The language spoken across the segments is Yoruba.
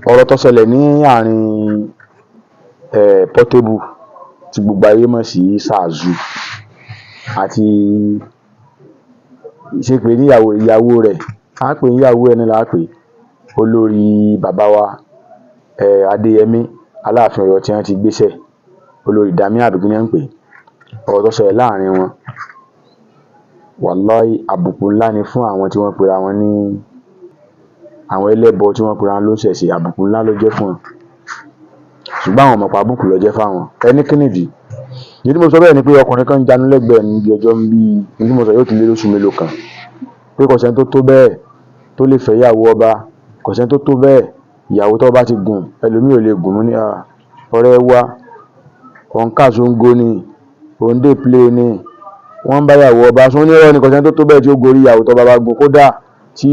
Ọ̀rọ̀ tó ṣẹlẹ̀ ní àárín Portable tí gbogbo ayé mọ̀ sí Zazu àti ṣe pé níyàwó ìyàwó rẹ̀, á pè níyàwó ẹ̀ náà là á pè, olórí bàbá wa Adéyẹmí Aláàfin Ọ̀yọ́ tí wọ́n ti gbéṣẹ̀, olórí Dami àbí kí ni wọ́n ń pè é. Ọ̀rọ̀ tó ṣẹlẹ̀ láàrin wọn, wàláì, àbùkù ńlá ni fún àwọn tí wọ́n pera wọn ní àwọn ẹlẹ́bọ, tí wọ́n pera wọn lóníṣẹ̀ṣe. Àbùkù ńlá ló jẹ́ fún wọn, ṣùgbọ́n àwọn ò mọ̀ pé àbùkù ló jẹ́ fáwọn. Ẹni kí nìdí? Ìdí tí mo sọ bẹ́ẹ̀ ni pé ọkùnrin kan ń janú lẹ́gbẹ̀ẹ́ mi bí ọjọ́ bí ní tí mo sọ yóò ti lé lóṣù mélòó kan, pé kò sẹ́ni tó tó bẹ́ẹ̀ tó lè fẹ́ ìyàwó ọba, kò sẹ́ni tó tó bẹ́ẹ̀, ìyàwó tó bá ti gùn, ẹlòmíì ò lè gùn. Mú ní ọ̀rẹ́ wa òun kàṣóńgó ni, òun dé play ni, wọ́n ń bá ìyàwó ọba sún ní ọ̀rọ̀ ni. Kò sẹ́ni tó tó bẹ́ẹ̀ tí ó gorí ìyàwó tó bá bá gùn. Kódà tí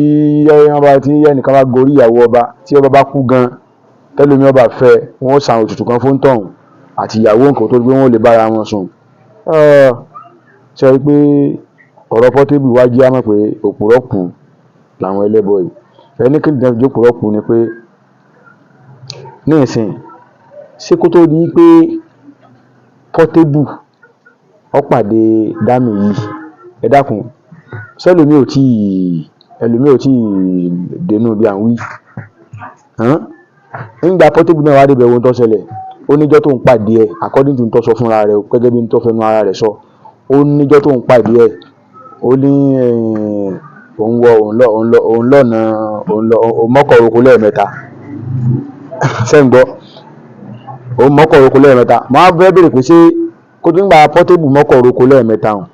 wọ́n bá tí ẹnìkan bá gorí ìyàwó ọba, tí ọba bá kú gan, tẹ́lòmíì ọba fẹ́, wọ́n ó ṣàwọn ètùtù kan fún tọ̀hún àti ìyàwó nǹkan tó gbé, wọn ò lè bára wọn sùn. Ṣe rí i pé ọ̀rọ̀ Portable wá jẹ́ á mọ̀ pé òpùrọ́ kù làwọn ẹlẹ́bọ yìí? Ẹni kí nìkan fi jókòó kù ni pé ní ìsìn, ṣé kó tó di pé Portable ó pàdé Dami yìí, ẹ dákun, ṣẹlòmíì ò tíì ẹlòmíì ò tíì dénú bí à ń wí nígbà Portable náà wá débẹ̀, ohun tó ṣẹlẹ̀, ó níjọ́ tó ń pàdé ẹ̀, according to n tó sọ fúnra rẹ̀, gẹ́gẹ́ bí n tó fẹnu ara rẹ̀ sọ, ó níjọ́ tó ń pàdé ẹ̀, ó ní òun wọ òun lọ òun lọ òun lọ́nà òun lọ òun mọ́kọ̀ roko lẹ́ẹ̀mẹ́ta. Ṣé ń gbọ́? Òun mọ́kọ̀ roko lẹ́ẹ̀mẹ́ta. Mo á fẹ́ béèrè pé, ṣé kó tó ń gba Portable mọ́kọ̀ roko lẹ́ẹ̀mẹ́ta hàn,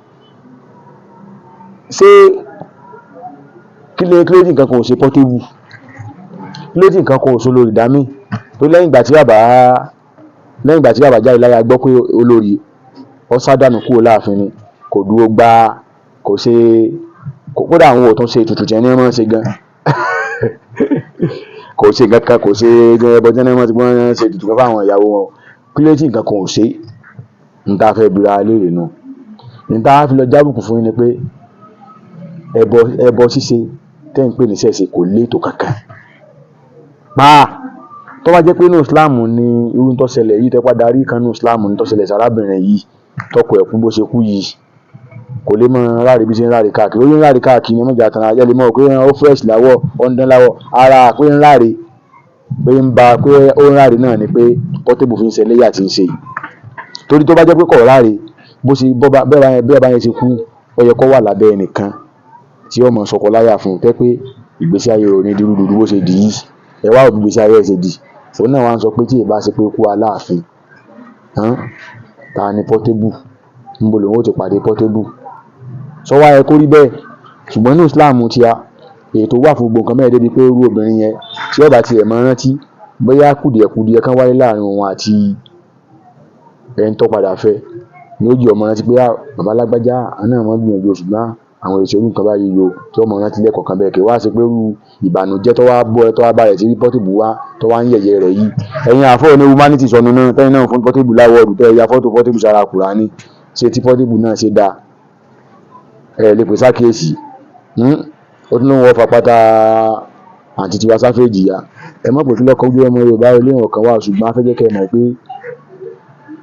ṣé kí ló tí nǹkan kan ò ṣe Portable? Kí ló tí nǹkan kan ò ṣe olórí Dami tó lẹ́yìn ìgbà tí bàbá jáde láyé, a gbọ́ pé olórí ó sádànù kúrò láàfin ni, kò dúró gbá, kò ṣe, kódà àwọn ò tún ṣe ètùtù tí ẹni máa ń ṣe gan, kò ṣe nǹkan kan, kò ṣe ẹbọ tí ẹni máa ń ṣe, ètùtù kan fáwọn ìyàwó wọn. Kí ló tí nǹkan kan ò ṣe? N tá fẹ́ bi ra léèrè nù. N tá fi lọ jábùkù fún yín ni pé ẹbọ ṣíṣe tẹ́ ń pè ní ṣẹ̀ṣe kò létò kankan pàà. Tó bá jẹ́ pé inú Islam ni irú tó ṣẹlẹ̀ yìí, tẹ́ padà rí kan nínú Islam ní tó ṣẹlẹ̀ sárábìnrin yìí, tọkọ ẹ̀ kú bó ṣe kú yìí, kò lè mọ ráre bí ṣe ń ráre káàkiri. Ó ń ráre káàkiri ní ọmọjà tán ayé lè mọ̀ pé ó fresh láwọ̀, ó ń dán láwọ̀ ara, pé ń ráre, pé ń ba, pé ó ń ráre náà ni pé Portable fi ń ṣe ẹlẹ́yà tí ń ṣe yìí. Torí tó bá jẹ́ pé kò ráre bó ṣe bọ́ba bẹ́ẹ̀ bá yẹn ṣe kú, ó yẹ kó wà lábẹ́ ẹnìkan tí ó mọ̀ sọkọ láyà fún un, tẹ́ pé ìgbésí ayé rẹ̀ ò ní di rúdurùdu bó ṣe dì yìí. Ẹ wá wò bí ìgbésí ayé ẹ̀ ṣe dì. Òun náà wá ń sọ pé tí ì bá ṣe pé kú Aláàfin, ta ni Portable? Níbo lòun ó ti pàdé Portable? Sọ wá yẹ kó rí bẹ́ẹ̀. Ṣùgbọ́n ní Islam tí a ètò wà fún gbogbo nǹkan mẹ́rin débi pé irú obìnrin yẹn, tí ó bá tiẹ̀ máa rántí bóyá kùdìẹ̀kudiẹ kan wáyé láàrin òun àti ẹni tó padà fẹ́, ni ó jẹ́ ọmọ rántí pé bàbá lágbájá, àwọn náà máa ń gbìyànjú, ṣùgbọ́n àwọn èso irú nǹkan báyìí yo tí ó máa rántí lẹ́ẹ̀kọ̀ọ̀kan bẹ́ẹ̀. Kì í wá ṣe pé irú ìbànújẹ́ tó wá bọ́ ẹ, tó wá bá rẹ̀ tí Portable wá tó wá ń yẹ̀yẹ́ rẹ̀ yìí. Ẹ̀yin àfọ́ ní humanity sọnù náà, tẹ́yìn náà fún Portable láwọ́ọ̀dù, tẹ́ ẹ ya fọ́tò Portable sára Kùránì, ṣé tí Portable náà ṣe dáa? Ẹ lè pè sákìyèsí. Ó tún lóun wọ́n fapáta àǹtí Tiwa Savage ya. Ẹ mọ̀ pé kí lọ́kọ́ ojú ọmọ Yorùbá ilé ìwọ̀n kan wà, ṣùgbọ́n a fẹ́ jẹ́ kẹ́ ẹ mọ̀ pé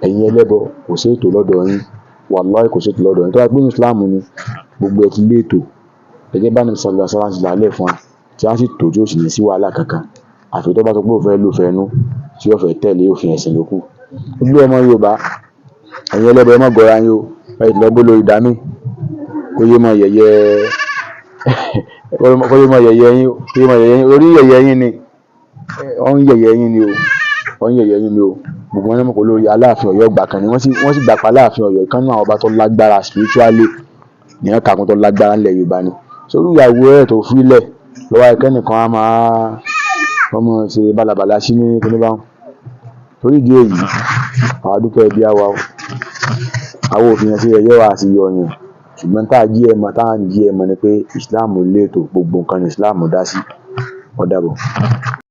ẹ̀yin ẹlẹ́bọ, kò sí ètò lọ́dọ̀ yín. Wàláhì, kò sí ètò lọ́dọ̀ yín. Tó bá pé ní Islam ni gbogbo ẹ̀ ti létò gẹ́gẹ́ bá Ànábì sallallahu alaihi wasallam ti làálẹ̀ fún wa, tí a sì tò, tí ó sì ní sí wàhálà kankan, àfi tó bá sọ pé òun fẹ́ lò fẹ́nu tí ó fẹ́ tẹ̀lé òfin ẹ̀sìn ló kù. Gbogbo ọmọ Yorùbá, ẹ̀yin ẹlẹ́bọ, ẹ má gọra yín o. Ẹ lọ bó lórí dàmí, kó yé mọ yẹ̀yẹ́, kó yé mọ yẹ̀yẹ́ yín, kó yé mọ yẹ̀yẹ́ yín. Orí yẹ̀yẹ́ yín ni wọ́n ń yẹ̀yẹ́ yín ni o, wọ́n ń yẹ̀yẹ́ yín ni o. Gbogbo wọn náà mọ̀ pé olórí Aláàfin Ọ̀yọ́ ìgbà kan ni wọ́n sì gbà pa Aláàfin Ọ̀yọ́, ìkan nínú àwọn ọba tó lágbára spiritually ní wọ́n kà kún, tó lágbára ńlẹ̀ Yorùbá ni. Sórí ìyàwó ẹ̀ tó fílẹ̀ lọ́wọ́ ẹ̀kẹ́ nìkan á máa wọ́n mọ̀ ṣe bálabàla sí ní kíní báwọn. Torí ìdí èyí, àwa dúpẹ́ ẹbí àwa o, àwọn òfin yẹn sí ẹ̀yẹ́ wa àti yọ̀ọ̀yàn. Ṣùgbọ́n tá a jí ẹ mọ̀, tá à ń jí ẹ mọ̀ ni pé Islam létò, gbogbo nǹkan ní Islam dá sí. Ó dàbọ̀.